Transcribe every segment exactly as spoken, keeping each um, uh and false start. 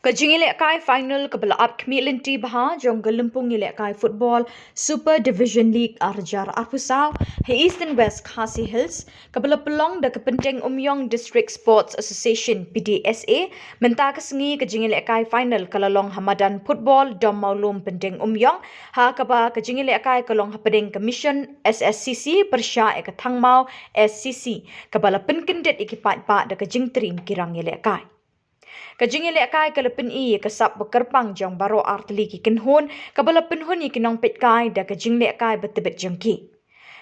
Ka jingïalehkai final kaba la ap khmih lynti bha jong ka lympung ïalehkai football Super Division League ar hajar arphew saw ha Eastern West Khasi Hills, kaba la pynlong da ka Pyndengumiong District Sports Association, P D S A, mynta ka sngi ka jingïalehkai final ka la long ha madan football Dom Mawlum Pyndengumiong, ha kaba ka jingïalehkai ka long hapdeng ka Mission S S C C pyrshah ïa ka Thangmaw S C C, kaba la pynkyndit ïa ki paidbah da ka jingtriem ki rang ïalehkai. Ka jingïalehkai ka la pyni ïa ka sap ba kyrpang jong baroh artylli ki kynhun, kaba la pynhun ïa ki nongpeitkai da ka jinglehkai ba tbit jong ki.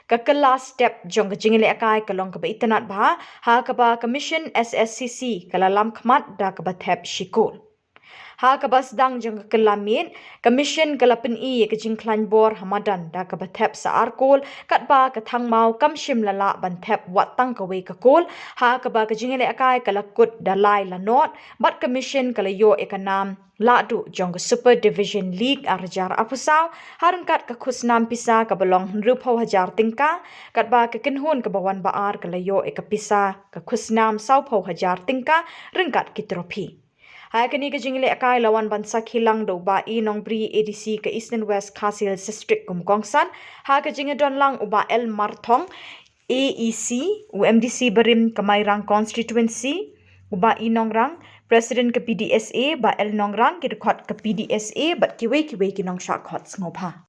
Ka kylla step jong ka jingïalehkai ka long kaba itynnad bha, ha kaba ka Mission S S C C ka la lam khmat da kaba thep shi kol. Ha kaba sdang jong ka kylla miet, ka Mission ka la pyni ïa ka jingkhlaiñ bor ha madan da kaba thep sa ar kol, katba ka Thangmaw kam shym la lah ban thep wat tang kawei ka kol, ha kaba ka jingïalehkai ka la kut da lai la nod, bad ka Mission ka la ïoh ïa ka nam lahduh jong ka Super Division League ar hajar arphew saw, ha ryngkat ka khusnam pisa kaba long hynriewphew hajar tyngka, katba ka kynhun kaba wan ba ar ka la ïoh ïa ka pisa ka khusnam sawphew hajar tyngka ryngkat ki trophy. Ha kane ka jingïalehkai la wan ban sakhi lang da u Bah E. Nongbri, A D C ka Eastern West Khasi Hills District kum kongsan, ha ka jingïadon lang u Bah L. Marthong, A E C, u M D C barim ka Mairang Constituency, u Bah E. Nongrang, President ka P D S A, Bah L. Nongrang, ki dkhot ka P D S A, bad kiwei kiwei ki nongshah khot sngewbha.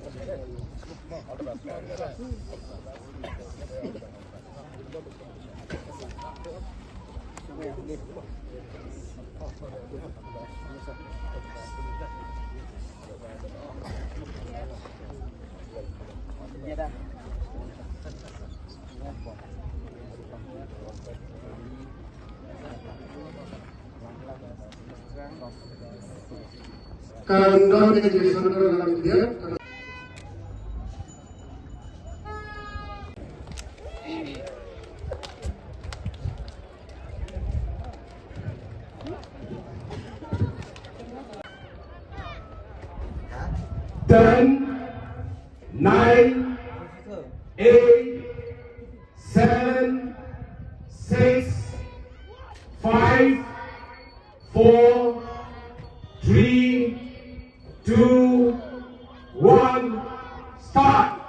Ka dang don ka jingïasyrdoh na India. Ten, nine, eight, seven, six, five, four, three, two, one, start.